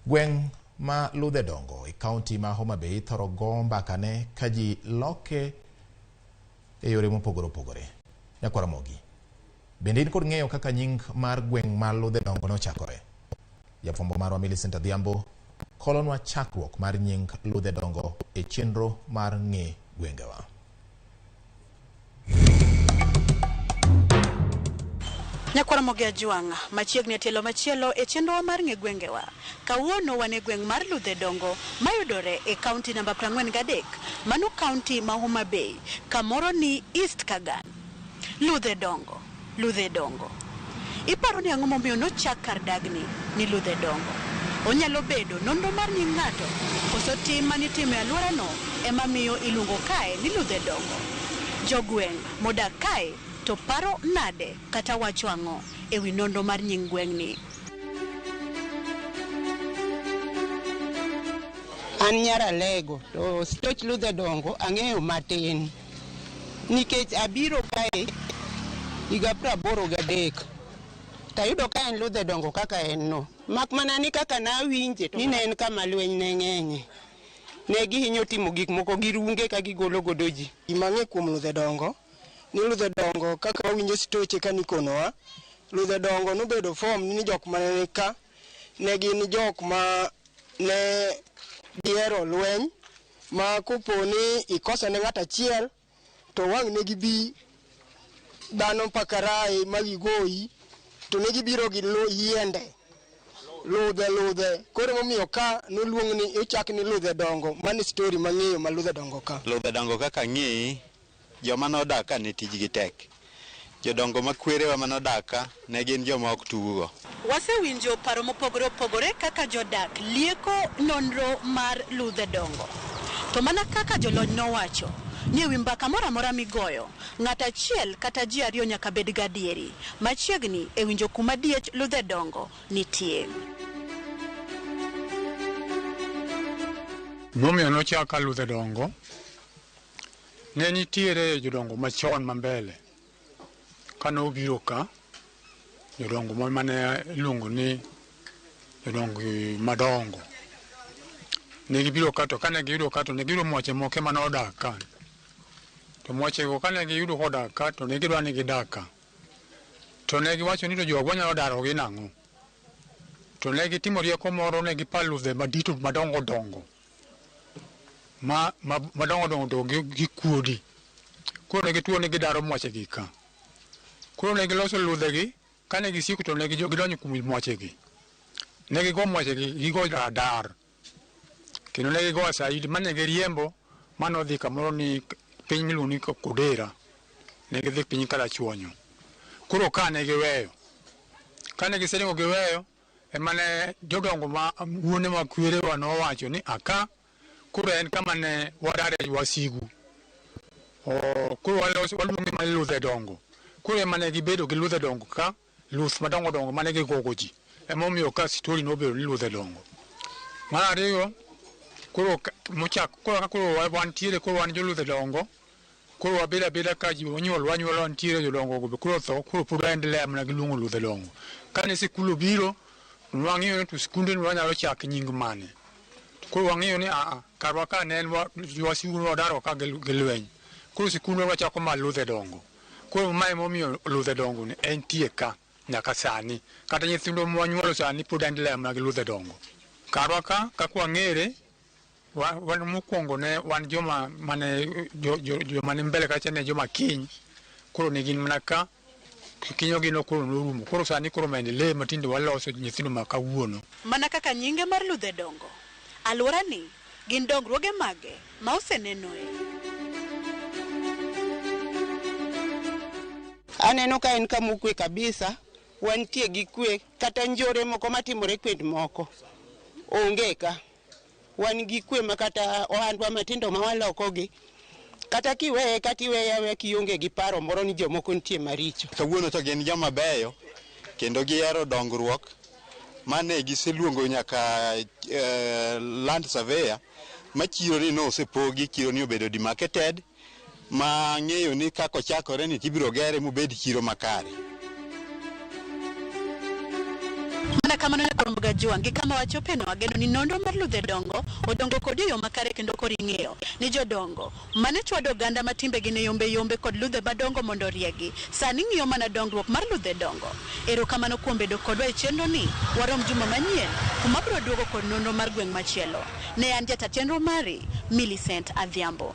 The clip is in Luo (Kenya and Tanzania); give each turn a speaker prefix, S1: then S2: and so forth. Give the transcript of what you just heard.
S1: Gweng' ma Ludhe Dongo e kaunti ma Homa Bay thoro go mbakane ka ji loke e yore mopogore opogore. Nyakwar Ramogi, bende in kod ng'eyo kaka nying mar gweng' ma Ludhe Dongo nochakore? Jafwambo marwa Millicent Adhiambo kolonwa chakruok mar nying Ludhe Dongo e chenro mar ng'e gwengewa.
S2: Nyakwar Ramogi Ajwang', machiegni e tielo machielo e chenro mar ng'e gwengewa. Kawuono wan e gweng' mar Ludhe Dongo mayudore e kaunti namba 43, mano kaunti ma Homa Bay, kamoro ni East Kagan. Ludhe Dongo, Ludhe Dongo. Iparo ni ang'o momiyo nochak kar dagni ni Ludhe Dongo? Onyalo bedo nonro mar nying ng'ato, koso tim manitimo e alworano ema miyo iluongo kae ni Ludhe Dongo. Jogweng' modak kae to paro nade kata wacho ang'o e wi nonro mar nying gweng'ni?
S3: An nyar Alego to stoch Ludhe Dongo ang'eyo matin nikech abiro kae higa 83 tayudo ka en Ludhe Dongo kaka en no, mak mana ni kaka nawinje ni ne en kama lweny ne ng'enye, ne gihinyo timo gik moko gi runge ka gigolo godo ji.
S4: Gima ang'e kuom Ludhe Dongo ni Ludhe Dongo kaka wawinjo stoche ka nikonowa, Ludhe Dongo nobedo form ni jok mane ni ka ne gin jok ma ne gihero lweny ma kopo ni ikoso ne ng'ato achiel to wang' ne gibi dhano mpaka rae ma gigoyi to ne gibiro gi yiende ludhe ludhe, koro emomiyo ka noluong ni ochak ni Ludhe Dongo. Mano story mang'eyo ma Ludhe Dongo ka.
S5: Ludhe Dongo kaka ng'eyi, joma nodak ka ne tijgi tek. Jodongo ma kwerewa manodak ka ne gin joma ok tugo.
S2: Wasewinjo paro mopogore opogore kaka jodak lieko nonro mar Ludhe Dongo. To mana kaka jolony nowacho, ni ewi mbaka moro amora migoyo, ng'ato achiel kata ji ariyo nyaka bed gadieri, machiegni e winjo kuma diech Ludhe Dongo nitie.
S6: Momiyo nochak ka Ludhe Dongo, ne nitiere jodongo machon ma mbele. Kane obiro ka, jodongo mane iluongo ni jodongo madongo. Ne gibiro ka to kane giyudo ka to ne giyudo mwache moko ema nodak ka. To mwachego kane giyudo kodak ka to ne gidwa ni gidak ka. To ne giwacho ni to jogo wanyalo darogi nang'o? To ne gitimo rieko moro, ne gipa ludhe madito madongo dongo. Ma madongo dongo to gi kuodi. Koro ne gituo ni gidaro mwachegi ka. Koro ne giloso ludhegi, kane gisieko to ne gidonjo kuom mwachegi. Ne gigo mwachegi, gigo radar. Kendo ne gigo asaidi mane giriembo manodhi kamoro ni piny miluongo ni Kodera. Ne gidhi piny Karachuonyo. Koro ka ne giweyo. Kane giseringo giweyo, emane jodongo ma wuone ma kwerewa nowacho ni aka koro en kama ne wadare wasigu. Koro waluonge mana Ludhe Dongo. Koro ema ne gibedo gi Ludhe Dongo ka, luth madongo dongo mane gigogo ji. Emomiyo ka story nobedo ni Ludhe Dongo. Mar ariyo, koro mochak, koro ka koro wantiere, koro wan jo Ludhe Dongo, koro wabedo abeda ka ji onyuol, wanyuol wantiere jodongo go be koro otho, koro pod waendelea mana gi luongo Ludhe Dongo. Kane sikul obiro, wang'iyo ni to sikunde ni wanyalo chak nying mane. Koro wang'iyo ni aa, karwa ka ne en wasigu ne wadaro ka gi lweny. Koro sikundwa wachako mar Ludhe Dongo. Koro mae emomiyo Ludhe Dongo ni entie ka nyaka sani. Kata nyithindwa mwanyuolo sani pod endelea mana gi Ludhe Dongo. Karwa ka, kaka wang'ere, wan mokwongo ne wan joma mane joma ni mbele kacha ne joma kiny. Koro ne gin mana ka, kinyo gi no koro norumo. Koro sani koro maendeleo matinde waloso nyithindo ma kawuono.
S2: Mana kaka nyinge mar Ludhe Dongo, alworani gin dongruoge mage ma osenenoe?
S3: Aneno ka en kama okwe kabisa, wantie gi kwe, kata njore moko matimore kwend moko onge ka. Wan gi kwe ma kata ohandwa matindo ma walokogi, kata kiweye kata iweye aweya kionge gi paro moro ni jomoko nitie maricho.
S5: Kawuono to gin joma beyo kendo gihero dongruok mane giseluongo nyaka land surveyor ma chiro ni nosepogi, chiro ni obedo demarcated ma ng'eyo ni kaka ochakore ni tibiro gere mobed chiro makare.
S2: Mana Kata kamano Nyakwar Mgajuang' gi kama wachopeno ageno ni nonro mar ludhe dongo odongo kodi e yo makare kendo koro ing'eyo ni jodongo mane chwado oganda ma timbegi ne yombe yombe kod ludhe madongo mondo oriegi sani ng'iyo mana dongruok mar ludhe dongo. Erokamano kuom bedo kodwa e chenro ni warom juma manyien kuma biro duogo kod nonro mar gweng' machielo. Ne an jata chenro mari Millicent Adhiambo.